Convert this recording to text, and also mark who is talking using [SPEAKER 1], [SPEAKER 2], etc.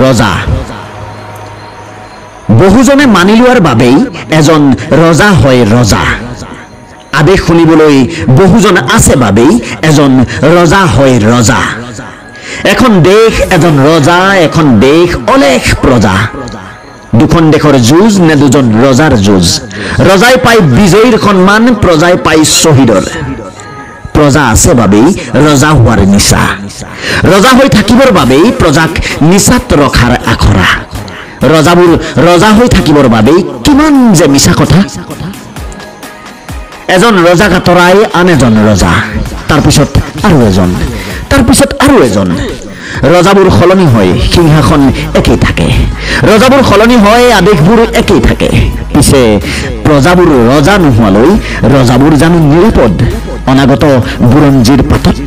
[SPEAKER 1] ৰজা বহুজনে মানি লোৱাৰ বাবেই এজন ৰজা হয় ৰজা। আদেশ শুনিবলৈ বহুজন আছে বাবেই এজন ৰজা হয় ৰজা। এখন দেশ এজন ৰজা, এখন দেশ অলেখ প্ৰজা। দুখন দেশৰ যুঁজ নে দুজন ৰজাৰ যুঁজ? ৰজাই পায় বিজয়ীৰ সন্মান, প্ৰজাই পায় শ্বহীদৰ। প্ৰজা আছে বাবেই ৰজা হোৱাৰ নিচা, ৰজা হৈ থাকিবৰ বাবেই প্ৰজাক নিচাত ৰখাৰ আখৰা। ৰজাবোৰ ৰজা হৈ থাকিবৰ বাবেই কিমান যে মিছা কথা। এজন ৰজাক আঁতৰাই আন এজন ৰজা, তাৰপিছত আৰু এজন, তাৰপিছত আৰু এজন। ৰজাবোৰ সলনি হয়, সিংহাসন একেই থাকে। ৰজাবোৰ সলনি হয়, আদেশবোৰ একেই থাকে। পিছে প্ৰজাবোৰ ৰজা নোহোৱালৈ ৰজাবোৰ জানো নিৰাপদ অনাগত বুৰঞ্জীৰ পাতত?